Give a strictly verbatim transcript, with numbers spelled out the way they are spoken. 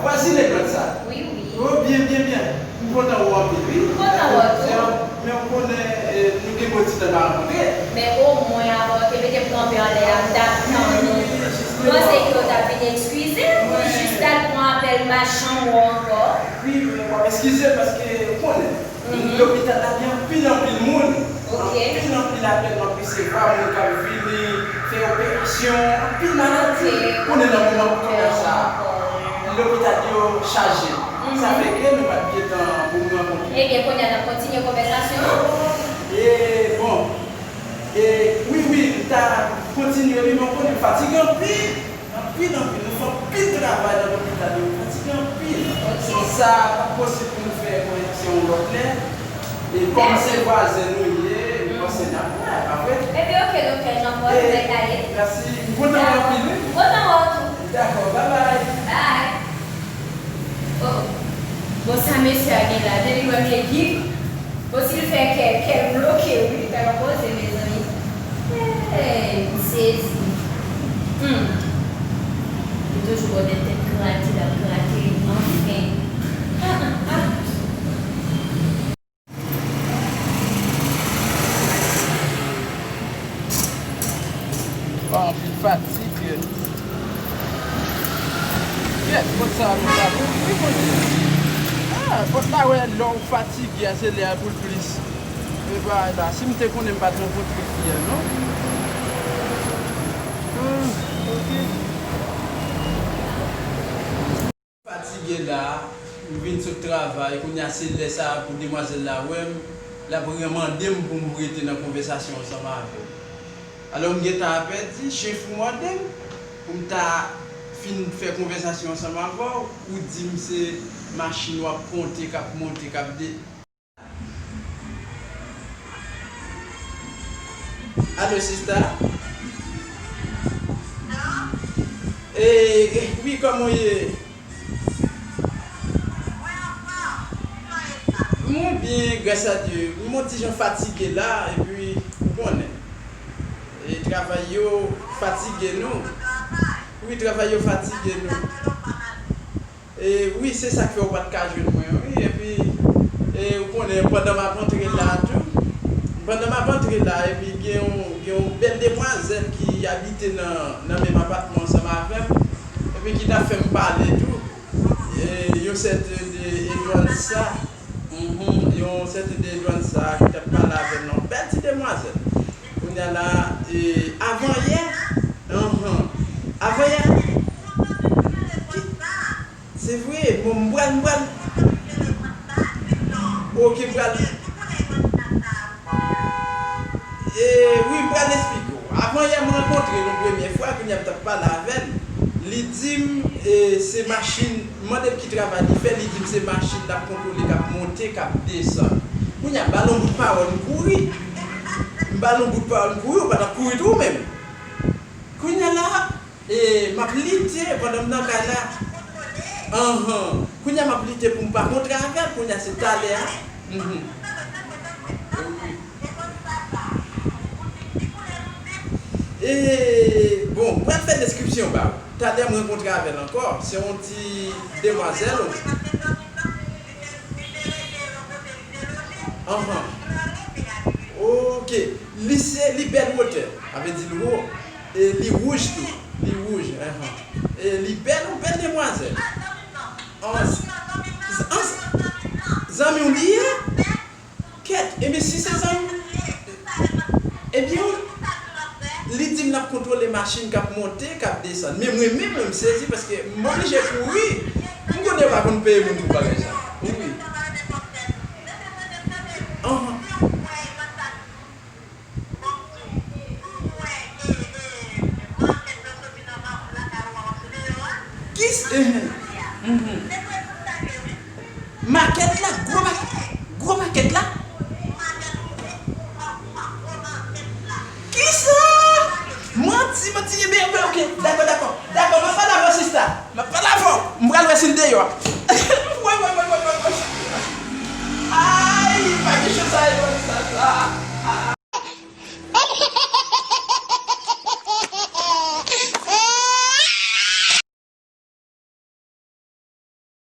Fasil e plat sa. Wi, wi. Oh, byen, byen, byen. M kontan wè w anpil, wi. M kontan wè w tou. Men ou konnen, eh, nou gen bon ti tan pa rankontre. Men omwen, avan w te mete m kanpe anlè a, m t ap tann ou. M panse ke w t ap vin eskize m, m jis t al pran apèl machann ou ankò. Wi, men w ap eskize m paske ou konnen. Lopital la gen anpil, anpil moun. Anpil, anpil apèl m ap resevwa, moun k ap vini fè operasyon, anpil maladi. Konnen nan moman kounye a sa, lopital yo chaje. Sa fè ke nou pa t gentan pou nou rankontre. Ebyen, kounye a n ap kontinye konvèsasyon an. E, bon, e, wi, wi, m ta kontinye li, men w konnen m fatige anpil. Anpil, anpil. Nou fè anpil travay nan lopital yo. Fatige anpil. Sa p ap posib pou nou fè konvèsasyon yon lòt lè. E kòm se vwazen nou ye, m panse n ap wè, pa vre? Ebyen, oke, Doktè Jean Paul, nou mèt ale. Mèsi. M kontan wè w anpil, wi. M kontan wè w tou. Dakò, babay. Bay. Oh. Bon, sa mesye a gen la, depi l wè m ye gig, bon, si l fè kè, kè l bloke, wi, kè l poze, mezanmi. Hey, m sezi. Hmm. Li toujou bò de tèt grate, l ap grate, anfen. Ah, ah, ah. Anpil fatig. Kèt, pòt sa a nou pa ouvri, Bondye. Ah, pòt la, wè, lè w fatige a, se lè a pou l plis. E bagay la, si m te konnen, m pa t rankontre fi a, non. Hmm, ok. Fatige la, m vin sot travay, kounye a se lè sa a pou demwazèl la wè m, l ap mande m pou m rete nan konvèsasyon ansanm avè l. Alò, m gentan apèdi, chèf ou mande m pou m ta fin fè konvèsasyon ansanm avè w, ou di m se machin w ap konte, k ap monte, k ap de-, Alo, sista? E, wi, kòman w ye? Mwen byen, gras a Dye. Mwen yon ti jan fatige la, epi, ou konnen. E, travay yo fatige nou. Wi, travay yo fatige nou. E, wi, se sa k fè w pa t ka jwenn mwen, wi. Epi, e, ou konnen, pandan m ap antre la tou, pandan m ap antre la, epi gen yon, gen yon bèl demwazèl ki abite nan, nan menm apatman ansanm avè m, epi ki t ap fè m pale tou. E, yon sèten de Edward Sa, mhm, yon sèten de Edward Sa ki t ap pale avè m nan, bèl ti demwazèl. Kounye a la, e, avan yè, mhm, avan yè, ki, Se vre, bon, m pral, m pral. Ok, m pral. E, wi, m pral esplike w. Avan yè, m rankontre l yon premye fwa, kounye a m t ap pale avè l. Li di m, e, se machin, m mande l ki travay li fè, li di m se machin l ap kontwole, k ap monte, k ap desann. Kounye a, m ba l yon bout pawòl, m kouri. M ba l yon bout pawòl, m kouri, ou pa t ap kouri tou ou menm? Kounye a la, E, m ap lite pandan m nan kay la. Anhan. Kounye a m ap lite pou m pa kontre avè l. Kounye a se talè a. Mhm. E, bon, m pral fè deskripsyon ba ou. Talè m rankontre avè l ankò. Se yon ti demwazèl. Anhan. Ok. Li se, li bèl wotè. Sa vle di l wo. E li wouj tou. Li wouj, enhen. E li bèl, yon bèl demwazèl. An, an, zanmi w li ye? Kèt, ebyen si se zanmi w, ebyen, li di m l ap kontwole machin k ap monte, k ap desann. Men mwen menm, mwen m sezi paske m oblije kouri. M konnen yo pa konn peye moun pou bagay sa. Wi. Anhan. Kis-, mhm, mhm. Makèt la, gwo makèt, gwo makèt la. Kisa? Manti, manti, ebyen, ebyen, ok, dakò, dakò. Dakò, m ap pale avè w, sista. M ap pale avè w. M pral wè si l deyò a.